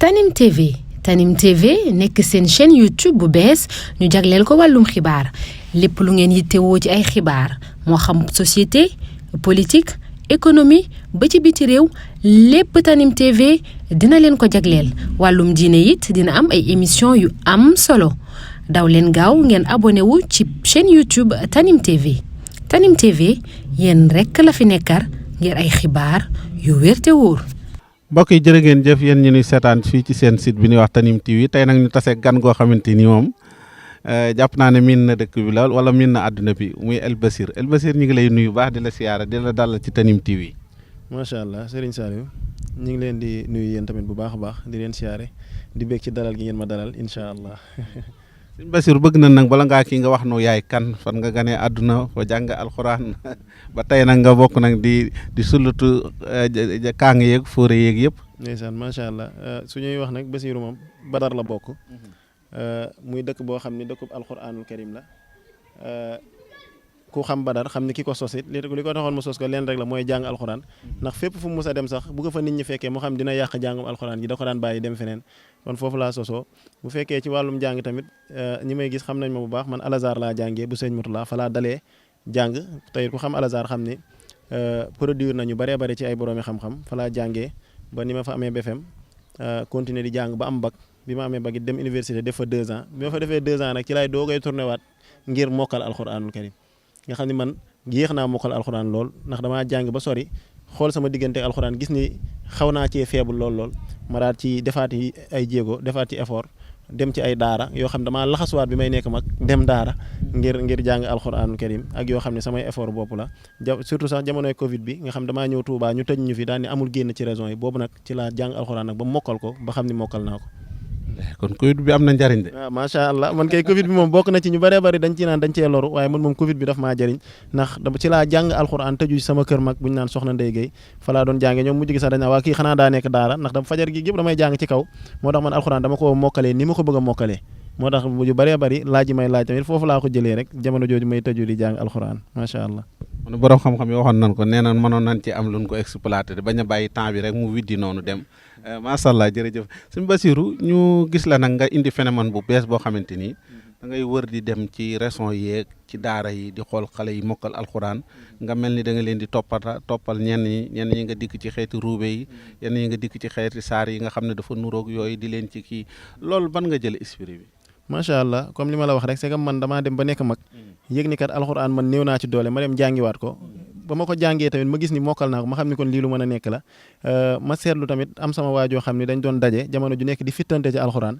Tanim TV Tanim TV nekk seen chaîne YouTube bu bees ñu jagleel ko wàllum xibaar lépp lu ngeen yittewoo ci ay xibaar moo xam société politique économie ba ci biti réew lépp Tanim TV dina leen ko jagleel wàllum diine it dina am ay émission yu am solo daw leen gaaw ngeen abonné wu ci chaîne YouTube Tanim TV Tanim TV yéen rekk la fi nekkar ngir ay xibaar yu wér te wóor. mbokk yi jërë ngeen jëf yéen ñu ni seetaan fii ci seen site bi ñuy wax Tanim TV tey nag ñu tase gan goo xamante ni moom jàpp naa ne miin na dëkk bi lool wala miin na àdduna bi muy El Bachir ñu ngi lay nuyu baax di la siyaara di la dalal ci Tanim TV. macha allah Serigne Saliou ñu ngi leen di nuyu yéen tamit bu baax a baax di leen siyaare di bég ci dalal gi ngeen ma dalal incha allah. Sëñ Bachir bëgg na nag bala ngaa kii nga wax nu yaay kan fan nga ganee àdduna fa jàng alxuraan ba tey nag nga bokk nag di sulutu kaang yeeg fóore yeeg yëpp. ndeysaan macha allah su ñuy wax nag Basiru moom Badar la bokk. muy dëkk boo xam ni dëkkub alxuraanul karim la ku xam Badar xam ni ki ko sos it li ko taxoon mu sos ko leen rek la mooy jàng alxuraan ndax fépp fu mu mus a dem sax bu ko fa nit ñi fekkee mu xam dina yàq jàngum alxuraan gi da ko daan bàyyi dem feneen kon foofu laa sosoo bu fekkee ci wàllum jàng tamit ñi may gis xam nañ ma bu baax man Al-Azhar laa jàngee bu sëñ Murtala fa laa dalee jàng tey ku xam Al-Azhar xam ni produire nañu baree bari ci ay boroomi xam-xam fa laa jàngee ba ni ma fa amee BFM continuer di jàng ba am bac bi ma amee bac it dem université def fa 2 ans bi ma fa defee 2 ans nag ci laay doogay tourné waat ngir mokkal alxuraanul karim nga xam ne man yéex naa mokkal alxuraan lool ndax damaa jàng ba sori xool sama diggante alxuraan gis ni xaw naa cee faible lool ma daal ci defaat yi ay jéego defaat ci effort dem ci ay daara yoo xam damaa laxasuwaat bi may nekk mag dem daara ngir jàng alxuraanul karim ak yoo xam ne samay effort bopp la surtout sax jamonoy Covid bi nga xam damaa ñëw Touba ñu tëj ñu fi daal ni amul génn ci région yi boobu nag ci laa jàng alxuraan nag ba mokkal ko ba xam ni mokkal naa ko. kon Covid bi am na njariñ de. waaw macha allah man kay Covid bi moom bokk na ci ñu bëree bëri dañ ci naan dañ cee loru waaye man moom Covid bi daf maa jëriñ ndax ci laa jàng alxuraan tëju sama kër mag bu ñu naan soxna Ndeye Gueye fa laa doon jàngee ñoom mujj gi sax dañ naa waa kii xanaa daa nekk daara ndax dama fajar gi yëpp damay jàng ci kaw moo tax man alxuraan dama ko mokkalee ni ma ko bëgg a mokkalee moo tax yu bëree bëri laaj yi may laaj tamit foofu laa ko jëlee rek jamono jooju may tëju di jàng alxuraan macha allah. man borom xam-xam yi waxoon nañ ko nee nañ mënoon nañ ci am luñ ko exploité bañ a bàyyi temps bi rek mu widdi noonu dem macha allah jërëjëf sëñ Bachirou ñu gis la nag nga indi phénomène bu bees boo xamante ni da ngay wër di dem ci régions yeeg ci daara yi di xool xale yi mokkal alxuraan nga mel ni da nga leen di toppal ñenn ñi nga dikk ci xeeti ruube yi ñenn ñi nga dikk ci xeeti saar yi nga xam ne dafa nuroog yooyu di leen ci kii loolu ban nga jël esprit bi. macha allah comme li ma la wax rek c'est que man damaa dem ba nekk mag yëg ni kat alxuraan man néew naa ci doole ma dem jàngiwaat ko ba ma ko jàngee tamit ma gis ni mokkal naa ko ma xam ni kon lii lu mën a nekk la ma seetlu tamit am sama waajoo xam ni dañ doon daje jamono ju nekk di fittante ci alxuraan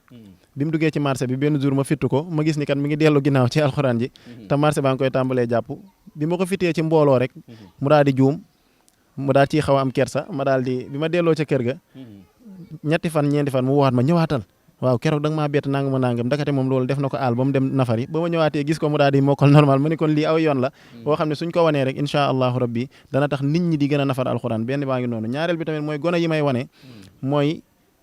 bi mu duggee ci marché bi benn jour ma fittu ko ma gis ni kat mi ngi dellu ginnaaw ci alxuraan ji te marché baa ngi koy tàmbalee jàpp bi ma ko fittee ci mbooloo rek mu daal di juum mu daal ciy xaw a am kersa ma daal di bi ma delloo ca kër ga ñeenti fan mu waxaat ma ñëwaatal waaw keroog da nga maa bett nangam ndakate moom loolu def na ko aal ba mu dem nafari ba ma ñëwaatee gis ko mu daal di mokkal normal ma ni kon lii aw yoon la boo xam ne suñ ko wanee rek incha allahu rabbi dana tax nit ñi di gën a nafar alxuraan benn baa ngi noonu ñaareel bi tamit mooy gone yi may wane mooy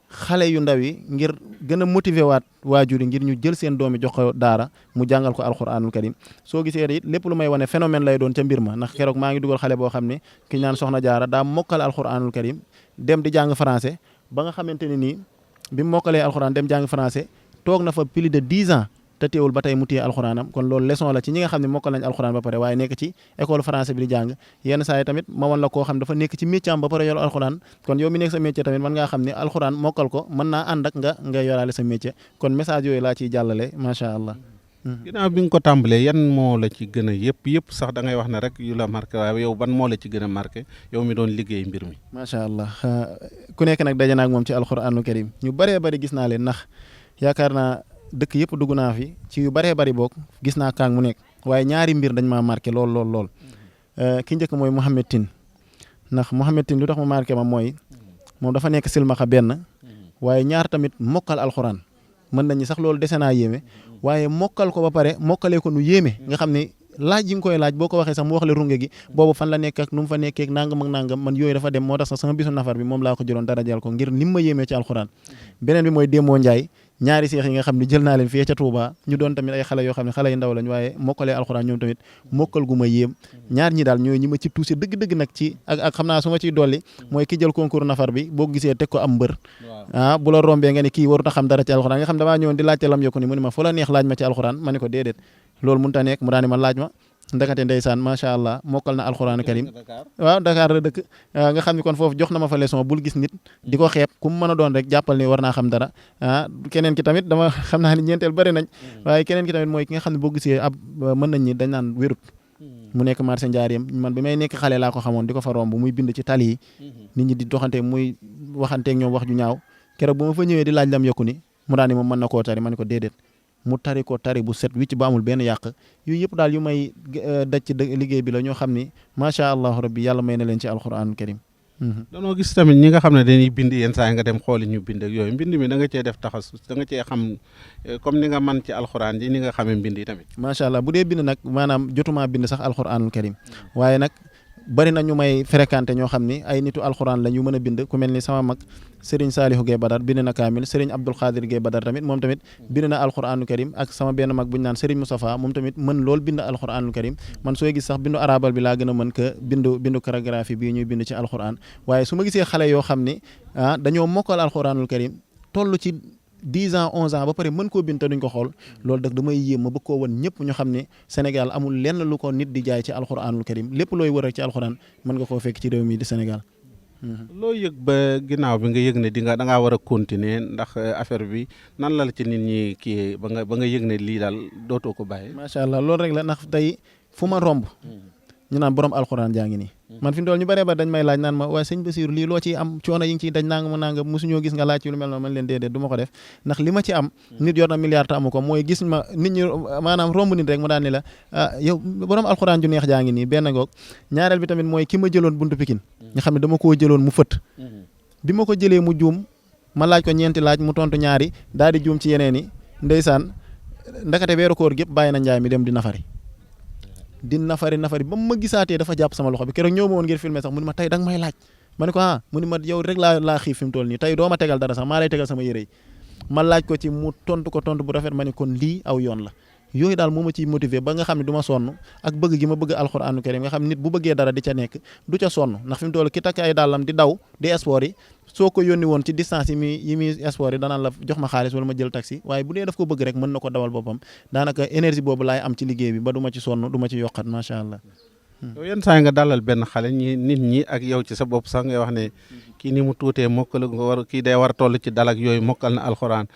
xale yu ndaw yi ngir gën a motiver waat waajur yi ngir ñu jël seen doomi jox ko daara mu jàngal ko alxuraanul karim soo gisee it lépp lu may wane phénomène lay doon ca mbir ma ndax keroog maa ngi dugal xale boo xam ne ki ñaan soxna jaara daa mokkal alxuraanul karim dem di jàng français ba nga xamante ne nii bi mu mokkalee alxuraan dem jàng français toog na fa plus de 10 ans te teewul ba tey mu téye alxuraanam kon loolu leçon la ci ñi nga xam ne mokkal nañ alxuraan ba pare waaye nekk ci école français bi di jàng yenn saa yi tamit ma wan la koo xam dafa nekk ci métier am ba pare yor alxuraan kon yow mi nekk sa métier tamit mën ngaa xam ne alxuraan mokkal ko mën naa ànd ak nga yoraale sa métier kon message yooyu laa ciy jàllale macha allah. ginnaaw bi nga ko tàmbalee yan moo la ci gën a yëpp sax da ngay wax ne rek yu la marqué waaye yow ban moo la ci gën a marqué yow mi doon liggéey mbir mi. macha allah ku nekk nag daje naa ak moom ci alxuraanul karim ñu bëree bëri gis naa leen ndax yaakaar naa dëkk yëpp dugg naa fi ci yu bëree bëri boog gis naa kaang mu nekk waaye ñaari mbir dañ maa marqué lool ki njëkk mooy Mouhamed Tine ndax Mouhamed Tine lu tax mu marqué ma mooy moom dafa nekk silmaxa benn waaye ñaar tamit mokkal alxuraan mën nañu sax loolu dese naa yéeme waaye mokkal ko ba pare mokkalee ko nu yéeme nga xam ne laaj yi nga koy laaj boo ko waxee sax mu wax la runge gi boobu fan la nekk ak nu mu fa nekkee ak nangam man yooyu dafa dem moo tax sax sama bisu nafar bi moom laa ko jëloon dara jël ko ngir ni mu ma yéemee ci alxuraan beneen bi mooy Démo Ndiaye ñaari seex yi nga xam ne jël naa leen fii ca Touba ñu doon tamit ay xale yoo xam ne xale yu ndaw lañ waaye mokkalee alxuraan ñoom tamit mokkal gu ma yéem ñaar ñi daal ñooy ñi ma ci tuuse dëgg-dëgg nag ci ak xam naa su ma ciy dolli mooy ki jël concours nafar bi boo gisee teg ko am mbër bu la rombee nga ne kii warut a xam dara ci alxuraan nga xam damaa ñëwoon di laajte lam yokku ni mu ne ma fu la neex laaj ma ci alxuraan ma ne ko déedéet loolu mënut a nekk mu daani ma laaj ma ndakate ndeysaan macha allah mokkal na alxuraanu karim waaw Dakar la dëkk nga xam ni kon foofu jox na ma fa leçon bul gis nit di ko xeeb ku mu mën a doon rek jàppal ni war naa xam dara keneen ki tamit dama xam naa ni ñeenteel bëri nañ waaye keneen ki tamit mooy ki nga xam ne boo gisee mën nañ ñi dañ naan wérut mu nekk marché Njaareem man bi may nekk xale laa ko xamoon di ko fa romb muy bind ci tali yi nit ñi di doxante muy waxanteeg ñoom wax ju ñaaw keroog bu ma fa ñëwee di laaj lam yokku ni mu daal ni moom mën na koo tari ma ne ko déedéet mu tari ko tari bu set wicc ba amul benn yàq yooyu yëpp daal yu may daj ci liggéey bi la ñoo xam ni macha allah rabbi yàlla may na leen ci alquranul karim danoo gis tamit ñi nga xam ne dañuy bind yenn saa nga dem xooli ñu bind ak yooyu mbind mi da nga cee def taxasus da nga cee xam comme ni nga man ci alxuraan ji ni nga xamee mbind yi tamit macha allah bu dee bind nag maanaam jotuma bind sax alquranul karim waaye nag bari na ñu may fréquenté ñoo xam ni ay nitu alxuraan la ñu mën a bind ku mel ni sama mag Serigne Salihu Gueye Badar bind na kaamil Serigne Abdul Khadir Gueye Badar tamit moom tamit bind na alxuraanul karim ak sama benn mag bu ñu naan Serigne Moustapha moom tamit mën lool bind alxuraanul karim man sooy gis sax bindu arabal bi laa gën a mën que bindu calligraphie bii ñuy bind ci alxuraan waaye su ma gisee xale yoo xam ni dañoo mokkal alxuraanul karim toll ci 10 ans 11 ans ba pare mën koo bind te duñ ko xool loolu daf damay yéem ma bëgg koo won ñëpp ñu xam ne Sénégal amul lenn lu ko nit di jaay ci alxuraanul karim lépp looy wër ci alxuraan mën nga koo fekk ci réew mi di Sénégal. loo yëg ba ginnaaw bi nga yëg ne da ngaa war a continuer ndax affaire bi nan la ci nit ñi kii ba nga yëg ne lii daal dootoo ko bàyyi. macha allah loolu rek la ndax tey fu ma romb ñu naan borom alxuraan jaa ngi nii man fi mu toll ñu bëree ba dañ may laaj naan ma waaye sëñ Bassirou lii loo ciy am coono yi ngi ciy daj nanga mosuñoo gis nga laaj ci lu mel noonu man leen déedéet du ma ko def ndax li ma ci am nit yor na milliard te amu ko mooy gis ma nit ñi maanaam romb nit rek mu daan ni la yow borom alxuraan ju neex jaa ngi nii benn ngoog ñaareel bi tamit mooy ki ma jëloon buntu Pikine nga xam ne dama koo jëloon mu fët bi ma ko jëlee mu juum ma laaj ko ñeenti laaj mu tontu ñaari daal di juum ci yeneen yi ndeysaan ndakate weeru koor gépp bàyyi na njaay mi dem di nafari ba ma gisaatee dafa jàpp sama loxo bi keroog ñëw ma woon ngir filmer sax mu ni ma tey danga may laaj ma ne ko mu ni ma yow rek laa xiif fi mu toll nii tey doo ma tegal dara sax maa lay tegal sama yére yi ma laaj ko ci mu tontu bu rafet ma ne kon lii aw yoon la yooyu daal moo ma ciy motiver ba nga xam ne du ma sonn ak bëgg gi ma bëgg alxuraanu karim nga xam nit bu bëggee dara di ca nekk du ca sonn ndax fi mu toll ki takk ay dàllam di daw di sport yi soo ko yónni woon ci distance yi muy sport yi danaan la jox ma xaalis wala ma jël taxi waaye bu dee daf ko bëgg rek mën na ko dawal boppam daanaka énergie boobu laay am ci liggéey bi ba du ma ci sonn du ma ci yokkat macha allah. yow yenn saa nga dalal benn xale nit ñi ak yow ci sa bopp sax ngay wax ne kii ni mu tuutee mokkal nga war kii day war a toll ci dal ak yooyu mokkal na alxuraan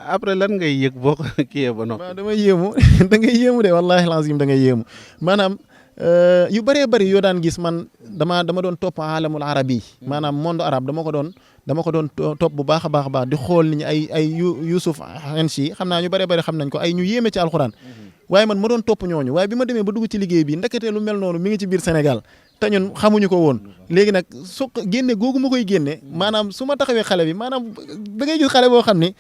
après lan ngay yëg boo ko kiyee ba noppi. waaw damay yéemu da ngay yéemu de wallaahi lazim da ngay yéemu maanaam yu bëree bëri yoo daan gis man dama doon topp alamul arabi maanaam monde arabe dama ko doon topp bu baax a baax di xool ni ay Youssouf Henshi xam naa ñu bëree bëri xam nañ ko ay ñu yéeme ci alxuraan waaye man ma doon topp ñooñu waaye bi ma demee ba dugg ci liggéey bi ndekete lu mel noonu mi ngi ci biir Sénégal te ñun xamuñu ko woon léegi nag su génne googu ma koy génne maanaam su ma taxawee xale bi maanaam da ngay gis xale boo xam ni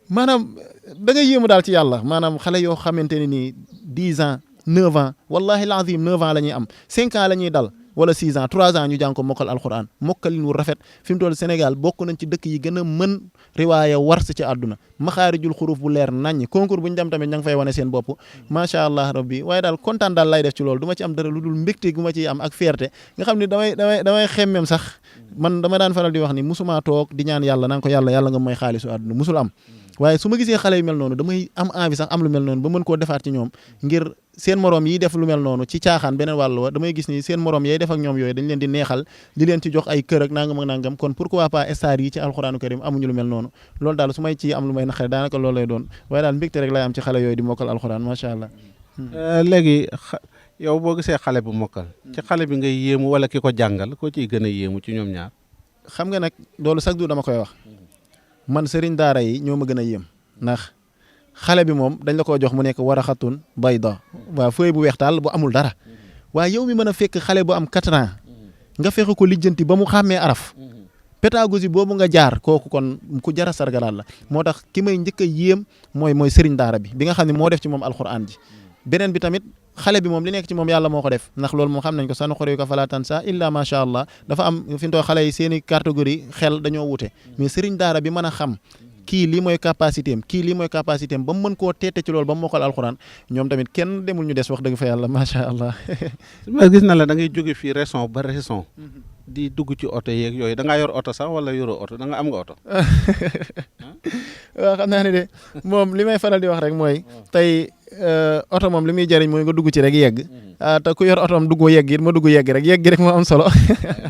maanaam da ngay yéemu daal ci yàlla maanaam xale yoo xamante ne nii 10 ans 9 ans wallahi lazim 9 ans la ñuy am 5 ans la ñuy dal wala 6 ans 3 ans ñu jàng ko mokkal alquran mokkalin wu rafet fi mu toll Sénégal bokk nañ ci dëkk yi gën a mën riwaaya wars ci àdduna maxaarijul xuruf bu leer naññ concours bu ñu dem tamit ña ngi fay wane seen bopp macha allah rabbi waaye daal kontaan daal lay def ci loolu du ma ci am dara lu dul mbégte gu ma ciy am ak fierté nga xam ne damay xemmem sax man dama daan faral di wax ni musuma toog di ñaan yàlla naan ko yàlla nga may xaalisu àdduna musul am waaye su ma gisee xale yu mel noonu damay am envie sax am lu mel noonu ba mën koo defaat ci ñoom ngir seen morom yi def lu mel noonu ci caaxaan beneen wàllu wa damay gis ni seen morom yay def ak ñoom yooyu dañ leen di neexal di leen ci jox ay kër ak nangam ak nangam kon pourquoi pas star yi ci alxuraanu karim amuñu lu mel noonu loolu daal su may ci am lu may naqare daanaka loolu lay doon waaye daal mbégte rek lay am ci xale yooyu di mokkal alxuraan macha allah. léegi yow boo gisee xale bu mokkal. ci xale bi ngay yéemu wala ki ko jàngal koo ciy gën a yéemu ci ñoom ñaar. xam nga nag loolu chaque jour dama koy wax man sëriñ daara yi ñoo ma gën a yéem ndax xale bi moom dañ la ko jox mu nekk waraxatun bayda waaw feuille bu weex taal bu amul dara waaye yow mi mën a fekk xale bu am 4 ans nga fexe ko lijjanti ba mu xàmmee araf pédagogie boobu nga jaar kooku kon ku jara sargalaat la moo tax ki may njëkk a yéem mooy sëriñ daara bi nga xam ne moo def ci moom alxuraan ji beneen bi tamit xale bi moom li nekk ci moom yàlla moo ko def ndax loolu moom xam nañ ko sanuqri'uka falaa tansaa illaa maa shaa Allah dafa am fi mu toll xale yi seen i catégorie xel dañoo wute mais sëriñ daara bi mën a xam kii lii mooy capacité am kii lii mooy capacité am ba mu mën koo teete ci loolu ba mu mokkal alxuraan ñoom tamit kenn demul ñu des wax dëgg fa yàlla macha allah. ma gis na la da ngay jóge fii région ba région di dugg ci oto yeeg yooyu da ngaa yor oto sax wala yoroo oto da nga am nga oto. waaw xam naa ne de moom li may faral di wax rek mooy tey oto moom li muy jëriñ mooy nga dugg ci rek yegg te ku yor otoom dugg yegg it ma dugg yegg rek moo am solo.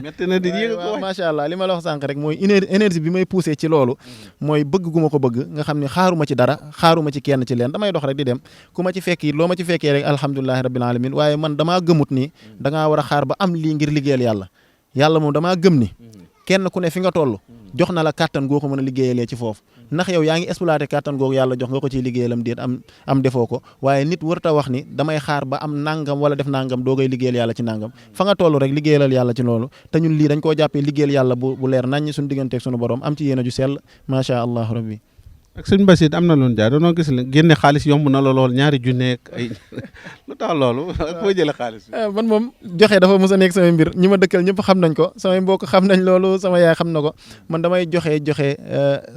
métti na di yéeg ko macha allah li ma la wax sànq rek mooy énergie bi may poussé ci loolu mooy bëgg gu ma ko bëgg nga xam ne xaaruma ci dara xaaruma ci kenn ci leen damay dox rek di dem ku ma ci fekk it loo ma ci fekkee rek alhamdulilahi rabbil alamin waaye man damaa gëmut ni da ngaa war a xaar ba am lii ngir liggéeyal yàlla moom damaa gëm ni kenn ku ne fi nga toll jox na la kàttan goo ko mën a liggéeyalee ci foofu ndax yow yaa ngi exploité kàttan googu yàlla jox nga ko ciy liggéeyalam déet am defoo ko waaye nit warta wax ni damay xaar ba am nangam wala def nangam doo koy liggéeyal yàlla ci nangam fa nga toll rek liggéeyalal yàlla ci loolu te ñun lii dañ koo jàppee liggéeyal yàlla bu leer naññ suñu digganteeg suñu borom am ci yéen a ju sell macha allah rabbi ak sëñ Bassirou am na loon jaay doonoo gis la génne xaalis yomb na la lool ñaari junne ak ay lu tax loolu foo jëlee xaalis bi. man moom joxe dafa mos a nekk samay mbir ñi ma dëkkal ñëpp xam nañ ko samay mbokk xam nañ loolu sama yaay xam na ko man damay joxe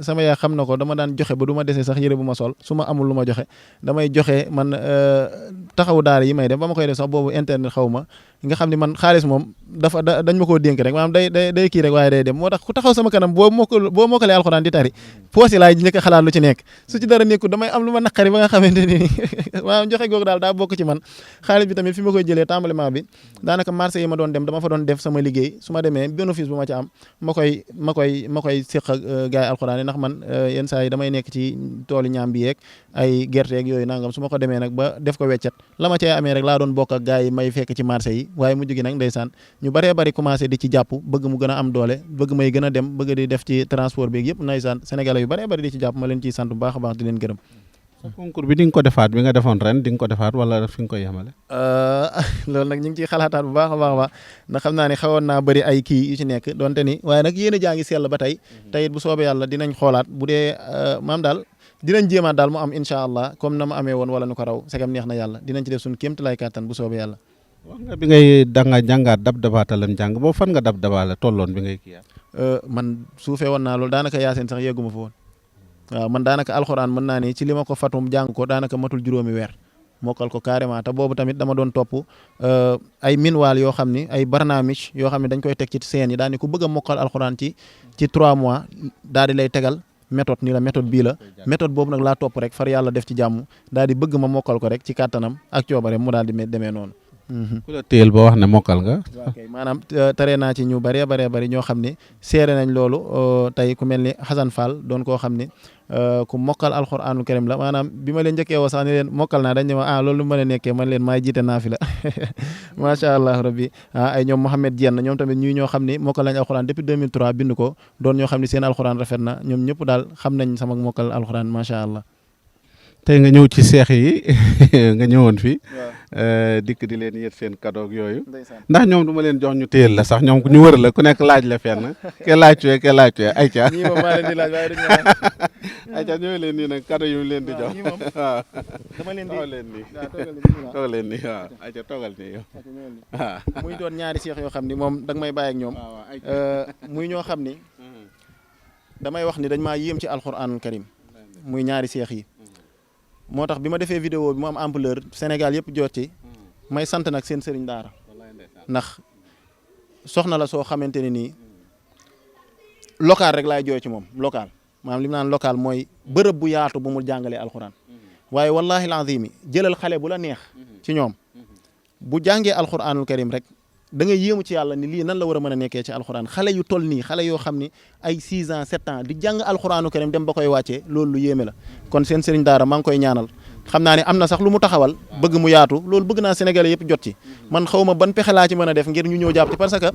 sama yaay xam na ko dama daan joxe ba du ma dese sax yëre bu ma sol su ma amul lu ma joxe damay joxe man taxawu daara yi may dem ba ma koy def sax boobu internet xaw ma nga xam ne man xaalis moom dañ ma koo dénk rek maanaam day kii rek waaye day dem moo tax ku taxaw sama kanam boo mokkalee alxuraan di tari poosi laay njëkk a xalaat lu ci nekk su ci dara nekkul damay am lu ma naqari ba nga xamante ni maanaam joxe googu daal daa bokk ci man xaalis bi tamit fi ma koy jëlee tàmbalement bi daanaka marché yi ma doon dem dama fa doon def sama liggéey su ma demee bénéfice bu ma ci am ma koy séq ak gars yi alxuraan yi ndax man yenn saa yi damay nekk ci tooli ñaam bi yeeg ay gerte yeeg yooyu nangam su ma ko demee nag ba def ko weccat la ma cay amee rek laa doon bokk ak gars yi may fekk ci marché yi waaye mujj gi nag ndeysaan ñu baree bari commencé di ci jàpp bëgg mu gën a am doole bëgg may gën a dem bëgg di def ci transport bi yëpp ndeysaan sénégalais yu baree bari di ci jàpp ma leen ciy sant bu baax a baax di leen gërëm. concours bi di nga ko defaat bi nga defoon ren di nga ko defaat wala fi nga koy yemale. loolu nag ñu ngi ciy xalaataat bu baax a baax ndax xam naa ne xawoon naa bëri ay kii yu ci nekk donte ni waaye nag yéen a jaa ngi sell ba tey it bu soobee yàlla dinañ xoolaat bu dee maam daal dinañ jéemaat daal mu am incha allah comme na ma amee woon wala nu ko raw segam neex na yàlla dinañ ci def suñu kéemtalaay kàttan bu soobee yàlla. wax nga bi ngay danga jàngaat dab dabaatalam jàng boobu fan nga dab dabaale tolloon bi ngay kii man suufee woon naa loolu daanaka yaaseen sax yegguma fa woon waaw man daanaka alxuraan mën naa ne ci li ma ko fatum jàng ko daanaka matul juróomi weer mokkal ko carrément te boobu tamit dama doon topp ay minwaal yoo xam ni ay barnaamij yoo xam ne dañ koy teg ci seen yi daal ni ku bëgg a mokkal alxuraan ci 3 mois daal di lay tegal méthode ni la méthode bii la méthode boobu nag laa topp rek far yàlla def ci jàmm daal di bëgg ma mokkal ko rek ci kàttanam ak coobareem mu daal di demee noonu. ku la téyel boo wax ne mokkal nga. waaw kay maanaam tere naa ci ñu bëree bëri ñoo xam ne seere nañ loolu tey ku mel ni Xasan Fall doon koo xam ne ku mokkal alxuraanul karim la maanaam bi ma leen njëkkee woo sax ni leen mokkal naa dañ ne ma loolu lu mën a nekkee man leen maay jiite naa fi la macha allah rabbi ay ñoom Mouhamed Dieng ñoom tamit ñuy ñoo xam ne mokkal nañ alxuraan depuis 2003 bind ko doon ñoo xam ne seen alxuraan rafet na ñoom ñëpp daal xam nañ sama mokkal alxuraan macha allah. tey nga ñëw ci seex yi nga ñëwoon fi dikk di leen yët seen cadeau yooyu ndax ñoom du ma leen jox ñu téyel la sax ñoom ñu wër la ku nekk laaj la fenn ke laaj ayca ñii moom maa leen di laaj waaye duñu ayca ñëw leen nii nag cadeau yu leen di jox waaw dama leen di toog leen nii waaw ayca toogal nii yow waaw muy doon ñaari seex yoo xam ni moom danga may bàyyi ak ñoom muy ñoo xam ni damay wax ni dañ maa yéem ci alxuraanul karim muy ñaari seex yi moo tax bi ma defee vidéo bi mu am ampleur Sénégal yëpp jot ci may sant nag seen sëriñ daara ndax soxna la soo xamante ne nii local rek laay jooy ci moom local maanaam li mu naan local mooy bërëb bu yaatu bu mu jàngalee alxuraan waaye wallahi lazimi jëlal xale bu la neex ci ñoom bu jàngee alxuraanul karim rek da ngay yéemu ci yàlla ni lii nan la war a mën a nekkee ci alxuraan xale yu toll nii xale yoo xam ni ay 6 ans 7 ans di jàng alxuraanu karim dem ba koy wàccee loolu lu yéeme la kon seen sëriñ daara maa ngi koy ñaanal xam naa ne am na sax lu mu taxawal bëgg mu yaatu loolu bëgg naa sénégalais yëpp jot ci man xaw ma ban pexe laa ci mën a def ngir ñu ñëw jàpp ci parce que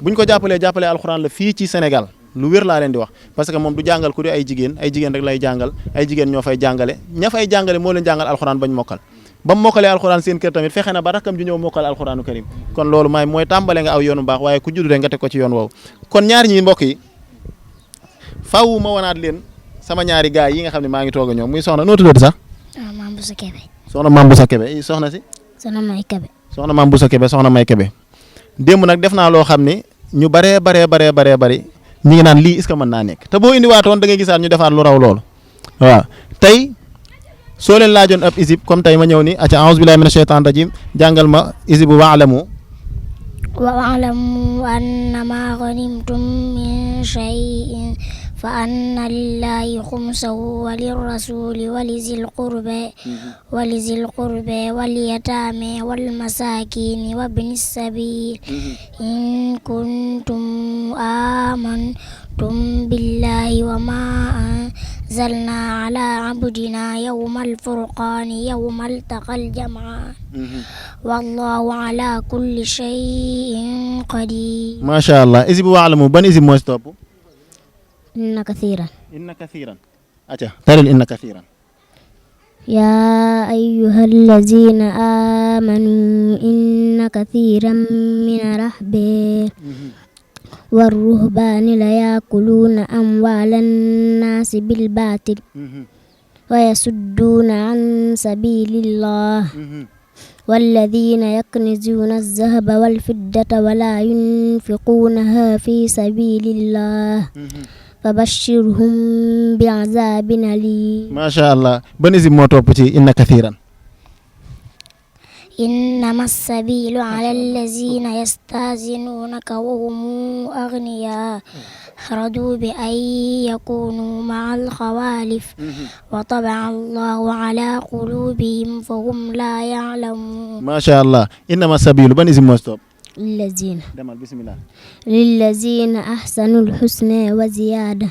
buñ ko jàppalee alxuraan la fii ci Sénégal lu wér laa leen di wax parce que moom du jàngal ku di ay jigéen rek lay jàngal ay jigéen ñoo fay jàngale ña fay jàngale moo leen jàngal alxuraan bañ mokkal ba mu mokkalee alxuraan seen kër tamit fexe na ba rakkam ju ñëw mokkal alxuraanu karim kon loolu mooy tàmbale nga aw yoonu baax waaye ku judd rek nga teg ko ci yoon woowu kon ñaar ñi mbokk yi faaw ma wanaat leen sama ñaari gaay yi nga xam ne maa ngi toog a ñoom muy soxna noo tuddati sax Mame Boussa Kébé. soxna Mame Boussa Kébé soxna si soxna May Kebe. soxna maam Boussa Kebe soxna May Kebe démb nag def naa loo xam ni ñu baree bari ñi ngi naan lii est-ce que mën naa nekk te boo indiwaatoon da ngay gisaat ñu defaat lu raw loolu waaw tey soo leen laajoon ab isib comme tey ma ñëw ni aca a'uuzu billahi mina shaytaan rajim jàngal ma isibu wa'lamu annama ghanimtum min shay'in fa anna lillahi khumsahu wa lirrasuli wa lizil qurba wal yatame wal masakini wa ibnis sabil in kuntum amantum billahi wa ma anzalna ala abdina yawmal furqani yawmal taqal jam'an wallahu ala kulli shay'in qadir. macha allah isibu wa'lamu ban isib moo si topp. inna kathiran. aca taril inna kathiran. yaa ayyuhallazina amanu inna kathiran mina rahbi warruhbani la yakuluna amwalan nasi bil batil wa yasudduna an sabilillah والذين يكنزون الذهب والفضة ولا ينفقونها في سبيل الله فبشرهم بعذاب أليم. ما شاء الله بنزي موتو بتي إن كثيرا. إنما السبيل على الذين يستأذنونك وهم أغنياء رضوا بأن يكونوا مع الخوالف وطبع الله على قلوبهم فهم لا يعلمون. ما شاء الله إنما السبيل بنزي موتو للذين أحسنوا الحسنى وزيادة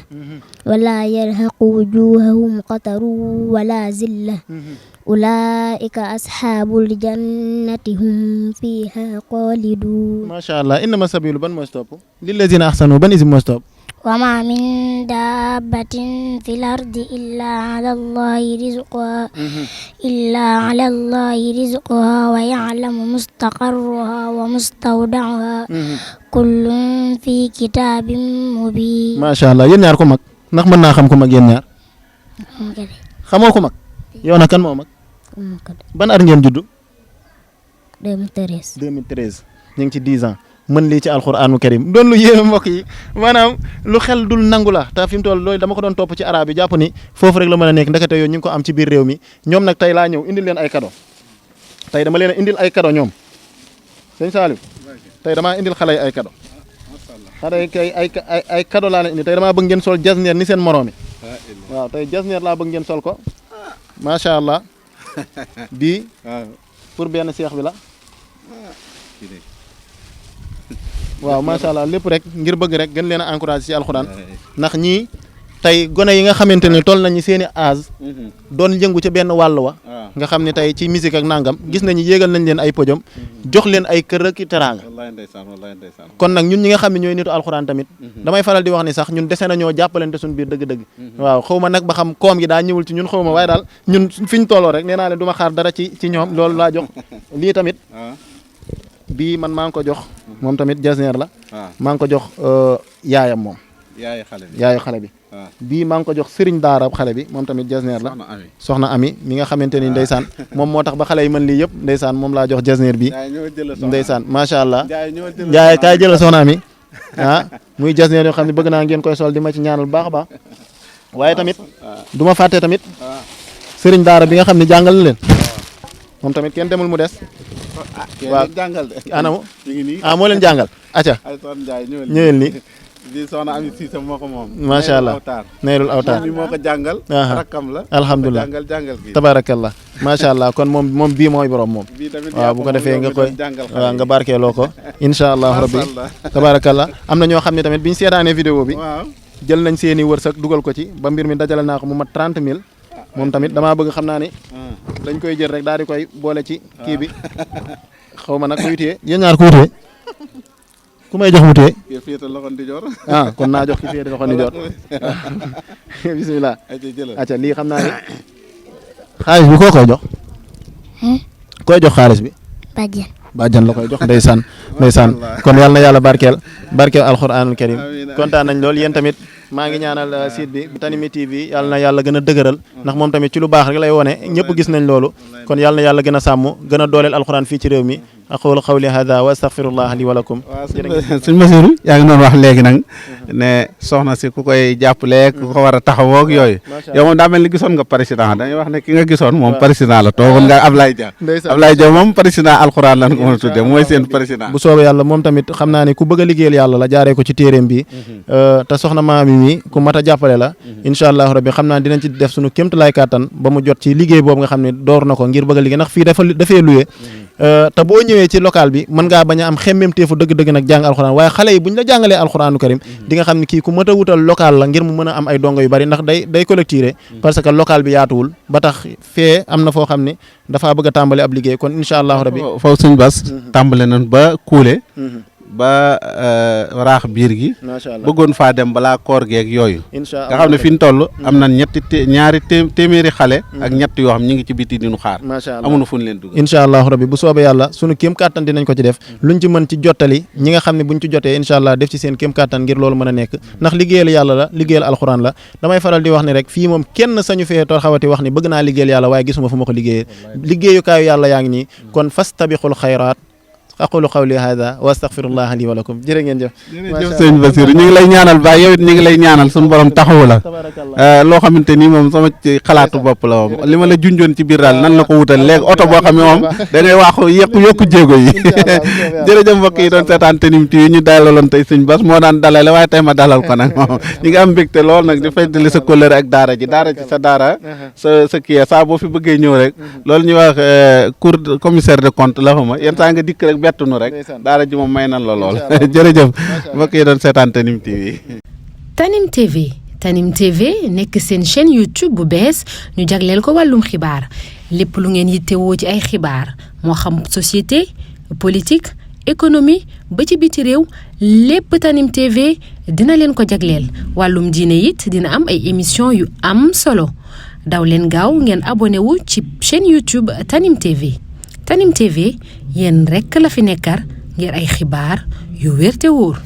ولا يرهق وجوههم قتر ولا ذلة أولئك أصحاب الجنة هم فيها خالدون. ما شاء الله إنما السبيل بن مستوب للذين أحسنوا بن اسم مستوب. وما من دابة في الأرض إلا على الله رزقها ويعلم مستقرها ومستودعها كل في كتاب مبين. ما شاء الله yéen ñaar ko mag ndax mën naa xam ko mag yéen ñaar. xamoo ko mag. yow nag kan moo mag. ban at ngeen juddu. 2013 ñu ngi ci 10 ans mën lii ci alxuraanu karim doon lu yéeme mbokk yi maanaam lu xel dul nangu la te fi mu toll loolu dama ko doon topp ci arabe yi jàpp ni foofu rek la mën a nekk ndekete yooyu ñu ngi ko am ci biir réew mi ñoom nag tey laa ñëw indil leen ay cadeau tey dama leen a indil ay cadeau ñoom sëñ Saliou tey damaa indil xale yi ay cadeau xale yi kay ay cadeau laa leen indi tey damaa bëgg ngeen sol jasneer ni seen moroom yi waaw tey jasneer laa bëgg ngeen sol ko macha allah bii pour benn seex bi la waaw macha allah lépp rek ngir bëgg rek gën leen a encouragé ci alxuraan ndax ñii tey gone yi nga xamante ne toll nañu seen i âge doon yëngu ca benn wàll wa nga xam ne tey ci musique ak nangam gis nañu yéegal nañ leen ay podium jox leen ay kër ak i teraanga kon nag ñun ñi nga xam ne ñooy nitu alxuraan tamit damay faral di wax ni sax ñun dese nañoo jàppalante suñu biir dëgg-dëgg waaw xaw ma nag ba xam koom gi daa ñëwul ci ñun xaw ma waaye daal ñun fi ñu tolloo rek nee naa leen du ma xaar dara ci ñoom loolu laa jox lii tamit bii man maa ngi ko jox moom tamit jasneer la maa ngi ko jox yaayam moom yaayu xale bi bii maa ngi ko jox sëriñ daara xale bi moom tamit jasneer la soxna ami mi nga xamante ni ndeysaan moom moo tax ba xale yi mën lii yëpp ndeysaan moom laa jox jasneer bi ndeysaan macha allah jaay kaay jëlal soxna ami muy jasneer yoo xam ne bëgg naa ngeen koy sol di ma ci ñaanal baax a baax waaye tamit du ma fàtte tamit sëriñ daara bi nga xam ne jàngal na leen moom tamit kenn demul mu des waaw anamu moo leen jàngal acca ñëwel ni di soxna Ami Cissé moo ko moom macha allah Naylul Awtaar mi moo ko jàngal rakkam la alhamdulilah jàngal gi tabarakallah macha allah kon moom bii mooy borom moom waaw bu ko defee nga koy waaw nga barkeeloo ko incha allah rabbi tabarakallah am na ñoo xam ne tamit bi ñu seetaanee vidéo bi jël nañ seeni wërsëg dugal ko ci ba mbir mi dajale naa ko mu mat 30 000 moom tamit damaa bëgg xam naa ni dañ koy jël rek daal di koy boole ci kii bi xaw ma nag kuy téye yéen ñaar kuy téye ku may jox mu téye kon naa jox ki féete loxo ndijoor bisimilah acca lii xam naa ni xaalis bi koo koy jox koy jox xaalis bi bàjjan la koy jox ndeysaan kon yàlla na yàlla barkeel alxuraanul karim kontaan nañ lool yéen tamit maa ngi ñaanal site bi Tanime TV yàlla na yàlla gën a dëgëral ndax moom tamit ci lu baax rek lay wone ñëpp gis nañ loolu kon yàlla na yàlla gën a sàmm gën a dooleel alxuraan fii ci réew mi aqulu qawli hada wa astaghfirullah li wa lakum. waaw sëñ Bassirou yaa ngi doon wax léegi nag ne soxna si ku koy jàppale ku ko war a taxawoo ak yooyu yow moom daa mel ni gisoon nga président dañuy wax ne ki nga gisoon moom président la toogoon nga Ablaye Dia Ablaye Dia moom président alxuraan lan ko mën a tuddee mooy seen président bu soobee yàlla moom tamit xam naa ne ku bëgg a liggéeyal yàlla la jaaree ko ci téeréem bi te soxna maami mi ku mat a jàppale la incha allahu rabbi xam naa dinañ ci def suñu kéemtalaay kàttan ba mu jot ci liggéey boobu nga xam ne door na ko ngir bëgg a liggéey ndax fii dafay luye te boo ñëwee ci local bi mën ngaa bañ a am xemmemteefu dëgg-dëgg nag jàng alxuraan waaye xale yi buñ la jàngalee alxuraanu karim di nga xam ne kii ku mën a wutal local la ngir mu mën a am ay dongo yu bari ndax day collecté parce que local bi yaatuwul ba tax fee am na foo xam ne dafaa bëgg a tàmbale ab liggéey kon incha allahu rabbi foofu suñ bas tàmbale nañ ba kuule ba raax biir gi bëggoon faa dem balaa koor geeg yooyu nga xam ne fi ñu toll am na ñaari téeméeri xale ak ñett yoo xam ñi ngi ci biti di ñu xaar amuñu fu ñu leen dugg incha allahu rabbi bu soobee yàlla sunu kéem kàttan dinañ ko ci def luñ ci mën ci jottali ñi nga xam ne buñ ci jotee incha allah def ci seen kéem kàttan ngir loolu mën a nekk ndax liggéeyal yàlla la liggéeyal alxuraan la damay faral di wax ni rek fii moom kenn sañu fee xawati wax ni bëgg naa liggéeyal yàlla waaye gisuma fu ma ko liggéeyee liggéeyukaayu yàlla yaa ngi nii kon fastabiqul xayraat aqulu qawli hada wa astaghfirullah li wa lakum jërë ngeen jëf jërëjëf sëñ Bassirou ñu ngi lay ñaanal ba yow it ñu ngi lay ñaanal suñu borom taxawu la loo xamante ni moom sama ci xalaatu bopp la moom li ma la junjoon ci biir daal nan la ko wutal léegi oto boo xam ne moom da ngay waaxu yokku jéego yi jërëjëf mbokk yi doon seetaan Tanime TV ñu dalaloon tey sëñ Bass moo daan dalale waaye tey ma dalal ko nag moom ñu ngi am mbégte lool nag di feddali sa kóllëre ak daara ji sa daara sa kii saa boo fi bëggee ñëw rek loolu ñuy wax cour commissaire de compte la fa ma yenn saa nga dikk rek bettunu rek daara ji moom may nan la lool jërëjëf mbokk yi doon seetaan Tanime TV. Tanime TV nekk seen chaîne YouTube bu bees ñu jagleel ko wàllum xibaar lépp lu ngeen yittewoo ci ay xibaar moo xam société politique économie ba ci biti réew lépp Tanime TV dina leen ko jagleel wàllum diine it dina am ay émission yu am solo daw leen gaaw ngeen abonné wu ci chaîne YouTube Tanime TV. Tanime TV yéen rekk la fi nekkar ngir ay xibaar yu wér te wóor